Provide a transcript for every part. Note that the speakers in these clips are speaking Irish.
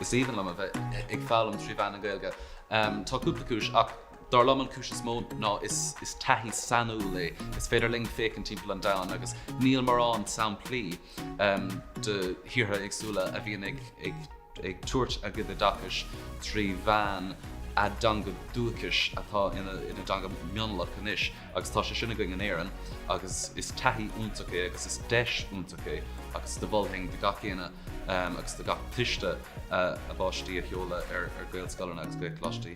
Is aoibhinn liom a bheith ag foghlaim trí mheán na Gaeilge. Tá cúpla cúis ach dar liom an cúis is mó ná is is taithí sainiúil é. Is féidir linn féachaint timpeall an domhain agus níl mórán samplaí de thíortha éagsúla a bhíonn ag ag ag tabhairt a gcuid oideachais trí mheán a dteanga dúchais atá ina ina dteanga mionlach anois agus tá sé sin againn in Éirinn agus is taithí iontach é agus is deis iontach é agus do mholfainn do gach éinne agus do gach tuiste a bpáistí a sheoladh ar Gaelscoileanna agus Gaelcholáistí.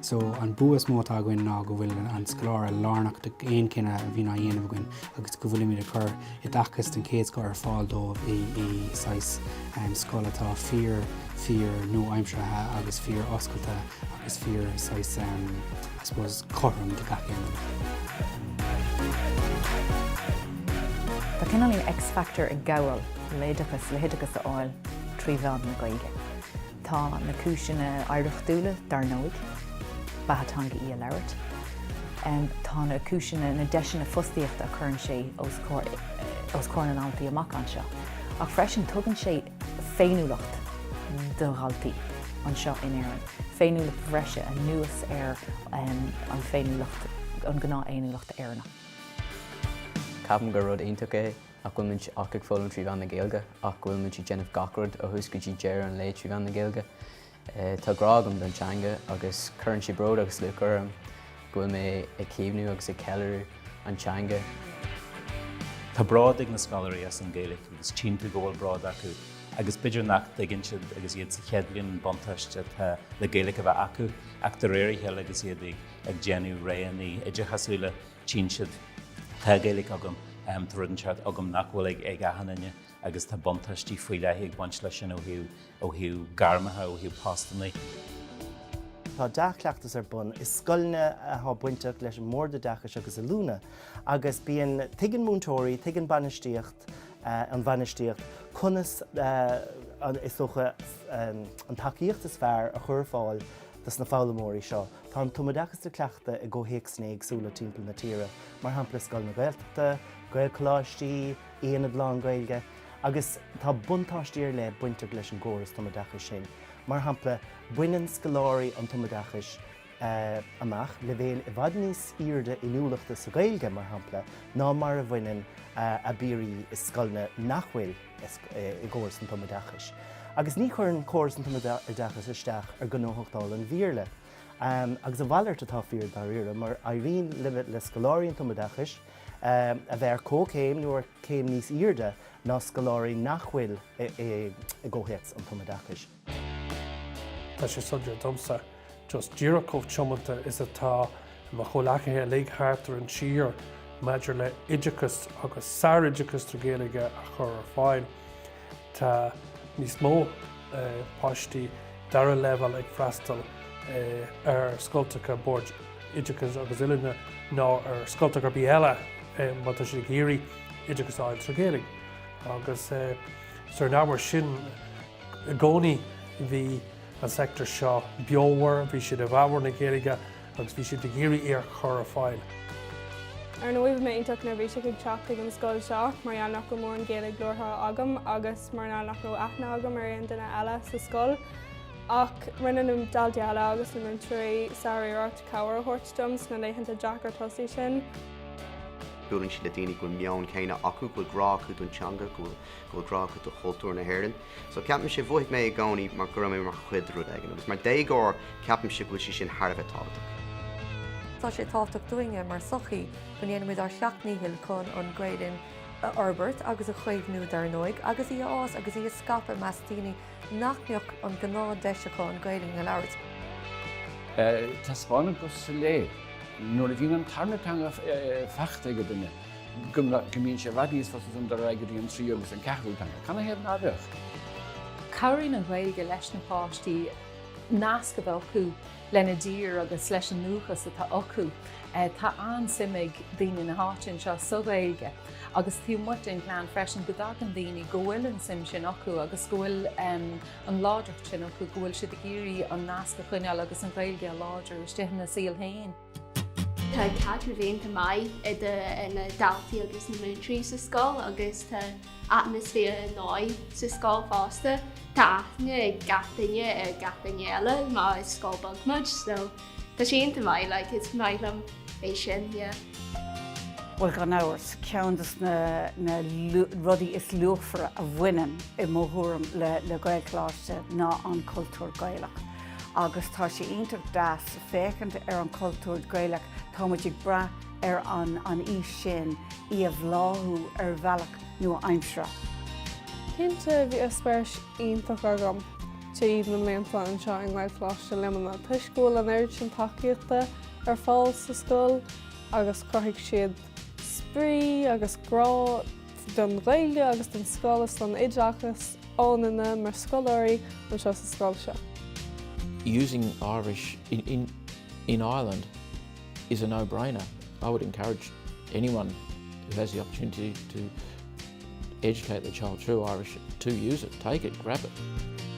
So an bua is mó atá againn ná go bhfuil an scoláire lárnach d'aon chinneadh a bhíonn á dhéanamh againn agus go bhfuilimid ag cur oideachas den chéad scoth ar fáil dóibh i i saghas scoil atá fíor fíor nua-aimseartha agus fíor oscailte agus fíor saghas I suppose cothrom do gach aon duine. Tá cineáilín X-factor ag gabháil le hoideachas, le hoideachas a fháil trí mheán na Gaeilge. Tá na cúiseanna oidhreachtúla, dar ndóigh, beatha teanga í a labhairt. Tá na cúiseanna, na deiseanna fostaíochta a chuireann sé os os comhair na ndaltaí amach anseo. Ach freisin tugann sé féiniúlacht do dhaltaí anseo in Éirinn, féiniúlacht bhreise anuas ar an féiniúlacht, an gnáthfhéiniúlacht Éireannach. Ceapaim gur rud iontach é nach bhfuil muid ach ag foghlaim trí mheán na Gaeilge ach go bhfuil muid ag déanamh gach rud ó thús go dtí deireadh an lae trí mheán na Gaeilge. Tá grá agam don teanga agus cuireann sé bród agus lúcháir orm go bhfuil mé ag caomhnú agus ag ceiliúradh an teanga. Tá bród ag na scoláirí as an Ghaeilge agus tchíonn tú go bhfuil bród acu agus b'fhéidir nach dtuigeann siad agus iad sa chéad bhliain an buntáiste atá le Gaeilge a bheith acu ach de réir a chéile agus iad ag déanamh roghanna oideachasúla tchíonn siad, tá Gaeilge agam, tá rud inteacht agam nach bhfuil ag achan duine agus tá buntáistí faoi leith ag baint leis sin ó thaobh, ó thaobh gairmeacha, ó thaobh postanna. Tá dea-chleachtas ar bun i scoileanna atá bainteach leis an mBord Oideachais agus Oiliúna agus bíonn, tuigeann múinteoirí, tuigeann bainistíocht, an bhainistíocht conas is dócha an tacaíocht is fearr a chur ar fáil dos na foghlaimeoirí seo. Tá an tumoideachas á chleachtadh i gcomhthéacsanna éagsúla timpeall na tíre, mar shampla scoileanna Gaeltachta, Gaelcholáistí, aonaid lán-Ghaeilge, agus tá buntáistí ar leith bainteach leis an gcóras tumoideachais sin. Mar shampla, baineann scoláirí an tumoideachais amach leibhéil i bhfad níos airde inniúlachta sa Ghaeilge, mar shampla, ná mar a bhaineann a bpiaraí i scoileanna nach bhfuil i gcóras an tumoideachais. Agus ní chuireann córas an tumoideachais isteach ar ghnóthachtáil an Bhéarla. Agus a mhalairt atá fíor dáiríre, mar éiríonn le scoláirí an tumoideachais a bheith ar comhchéim nó ar chéim níos airde ná scoláirí nach bhfuil i gcomhthéacs an tumoideachais. Tá sé soiléir domsa, just díreach chomh tiomanta is atá mo chomhleacaithe uilig thart ar an tír maidir le oideachas agus sároideachas trí Ghaeilge a chur ar fáil. Tá níos mó páistí dara leibhéal ag freastal ar scoltacha Bord Oideachais agus Oiliúna ná ar scoltacha ar bith eile má tá siad ag iarraidh oideachas a fháil trí Ghaeilge. Agus ar an ábhar sin i gcónaí bhí an sector seo beomhar, bhí siad i bhfabhar na Gaeilge agus bhí siad ag iarraidh í a chur ar fáil. Ar ndóigh bhí mé iontach neirbhíseach ag teacht chuig an scoil seo mar gheall nach raibh mórán Gaeilge labhartha agam agus mar gheall nach raibh aithne agam ar aon duine eile sa scoil. Ach rinne na daltaí eile agus na múinteoirí sár-iarracht cabhair a thabhairt dom sna laethanta deacair tosaigh sin. Buaileann siad le daoine go bhfuil meon céanna acu, go bhfuil grá acu don teanga, go bhfuil grá acu do chultúr na hÉireann. So ceapaimse, mhothaigh mé i gcónaí mar go raibh mé mar chuid de rud éigin agus mar déagóir ceapaimse go bhfuil sé sin thar a bheith tábhachtach. Tá sé tábhachtach dúinne mar sochaí go ndéanaimid ár seacht ndícheall chun an Ghaelainn a fhorbairt agus a chaomhnú dar ndóigh agus í a fhás agus í a scaipeadh i measc daoine nach mbeadh an gnáth deis acu an Ghaelainn a labhairt. Taispeánadh go soiléir nuair a bhíonn an tarna teanga faighte ag duine, go mbíonn sé i bhfad níos fusa dul ar aghaidh go dtí an tríú agus an ceathrú teanga. Canathaobh ná beadh? Cabhraíonn an Ghaeilge leis na páistí nasc a bheith acu lena dtír agus leis an ndúchas atá acu. Tá an-suim ag daoine na háite anseo sa Ghaeilge agus taobh amuigh den Ghleann freisin go dtagann daoine go bhfuil an suim sin acu agus go bhfuil an láidreacht sin acu, go bhfuil siad ag iarraidh an nasc a choinneáil agus an Ghaeilge a láidriú istigh ina saol féin. Tá caidreamh iontach maith idir na daltaí agus na múinteoirí sa scoil agus tá atmaisféar an-mhaith sa scoil fosta. Tá aithne ag gach duine ar gach duine eile mar is scoil beag muid so tá sé iontach maith like is maith liom é sin yeah. Bhuel gan amhras, ceann de na rudaí is luachmhaire a bhaineann i mo thuairim le Gaelcholáiste ná an cultúr Gaelach. Agus tá sé iontach deas féachaint ar an chultúr Gaelach, tá muid ag brath ar an an fhís sin í a bhláthú ar bhealach nua-aimseartha. Cinnte, bhí eispéireas iontach agam tríd na mblianta anseo i nGaelcholáiste Luimnigh toisc go bhfuil an oiread sin tacaíochta ar fáil sa scoil agus chruthaigh siad spraoi agus grá don Ghaeilge agus don scoil is don oideachas ionainne mar scoláirí anseo sa scoil seo. Using Irish in, in, in Ireland is a no-brainer. I would encourage anyone who has the opportunity to educate their child through Irish to use it, take it, grab it.